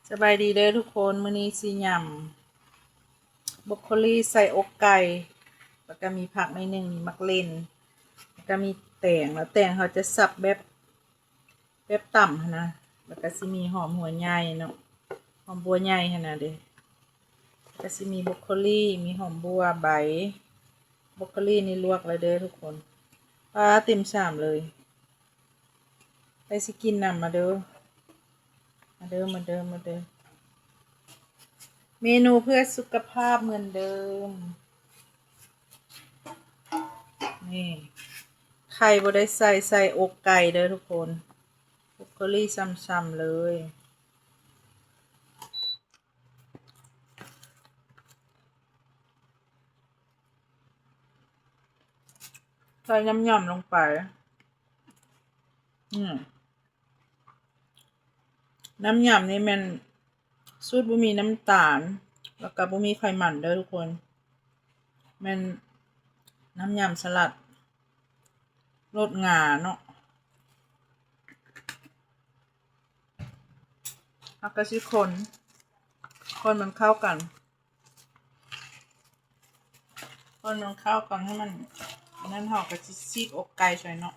ສະບາຍດີເດີທຸກຄົນ, ມື້ນີ້ຊິຫຍ້ຳບຣອກໂຄລີໃສ່ອົກໄກ່ ແລ້ວກະມີຜັກໜ້ອຍໜຶ່ງ, ມີໝາກເລັ່ນ ແລ້ວກະມີແຕງ, ແລ້ວແຕງເຮົາຈະສັບແບບ ແບບຕຳຫັ້ນນະ, ແລ້ວກະຊິມີຫອມຫົວໃຫຍ່ເນາະ, ຫອມບົວໃຫຍ່ຫັ້ນນະເດ້, ກະຊິມີບຣອກໂຄລີ, ມີຫອມບົວໃບ, ບຣອກໂຄລີນີ້ລວກແລ້ວເດີທຸກຄົນ. ປາ ເຕັມຊາມເລີຍ. ໃຜຊິກິນນຳ ມາເດີ ມາເດີ ມາເດີ ມາເດີ. ເມນູເພື່ອສຸຂະພາບເໝືອນເດີມ. ນີ້ ໄຂ່ບໍ່ໄດ້ໃສ່ ໃສ່ອົກໄກ່ເດີທຸກຄົນ. ບຣອກໂຄລີຊ້ຳໆເລີຍ. ໃສ່ນ້ຳຫຍ້ຳລົງໄປ. ອືມ ນ້ຳຫຍ້ຳນີ້ແມ່ນສູດບໍ່ມີນ້ຳຕານ ແລ້ວກະບໍ່ມີໄຂມັນເດີທຸກຄົນ. ແມ່ນນ້ຳຫຍ້ຳສະຫຼັດ ລົດງາເນາະ. ເຮົາກະຊິຄົນ ຄົນມັນເຂົ້າກັນ. ຄົນມັນເຂົ້າກັນໃຫ້ມັນ ອັນນັ້ນ ເຮົາກະຊິສີກອົກໄກ່ໃສ່ເນາະ.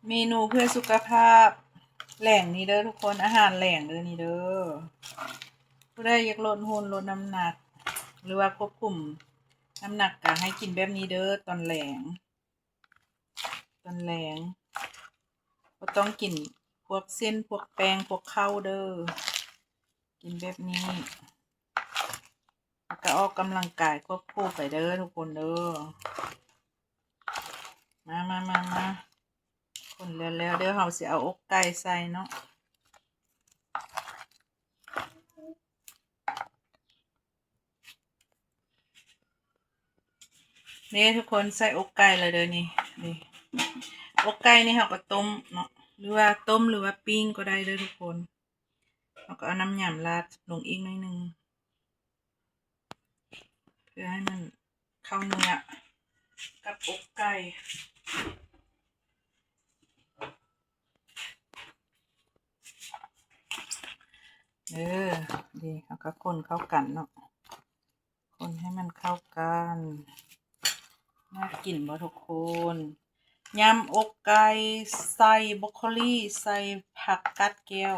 ເມນູເພື່ອສຸຂະພາບແລງນີ້ເດີທຸກຄົນ, ອາຫານແລງເດີນີ້ເດີ. ຜູ້ໃດຢາກລົດຫຸ່ນ ລົດນ້ຳໜັກ ຫຼືວ່າຄວບຄຸມນ້ຳໜັກ ກະໃຫ້ກິນແບບນີ້ເດີ ຕອນແລງ. ຕອນແລງບໍ່ຕ້ອງກິນພວກເສັ້ນ ພວກແປ້ງ ພວກເຂົ້າເດີ, ກິນແບບນີ້ ແລ້ວກະອອກກຳລັງກາຍຄວບຄູ່ໄປເດີທຸກຄົນເດີ. ມາ ມາ ມາ ມາ ຄົນແລ້ວໆ ດຽວເຮົາຊິເອົາອົກໄກ່ໃສ່ເນາະ. ນີ້ທຸກຄົນ ໃສ່ອົກໄກ່ແລ້ວເດີນີ້. ນີ້ ອົກໄກ່ນີ້ເຮົາກະຕົ້ມເນາະ ຫຼືວ່າຕົ້ມ ຫຼືວ່າປີ້ງກະໄດ້ເດີທຸກຄົນ. ເຮົາກະເອົານ້ຳຫຍ້ຳລາດລົງອີກໜ້ອຍໜຶ່ງ ເພື່ອໃຫ້ມັນເຂົ້າເນື້ອກັບອົກໄກ່. ເອີ ນີ້ ເຮົາກະຄົນເຂົ້າກັນເນາະ, ຄົນໃຫ້ມັນເຂົ້າກັນ. ໜ້າກິນບໍ່ທຸກຄົນ? ຍຳອົກໄກ່ໃສ່ບຣອກໂຄລີ ໃສ່ຜັກກາດແກ້ວ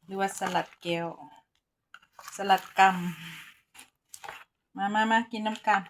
ຫຼືວ່າສະຫຼັດແກ້ວ ສະຫຼັດກຳ. ມາ ມາ ມາ ກິນນຳກັນ.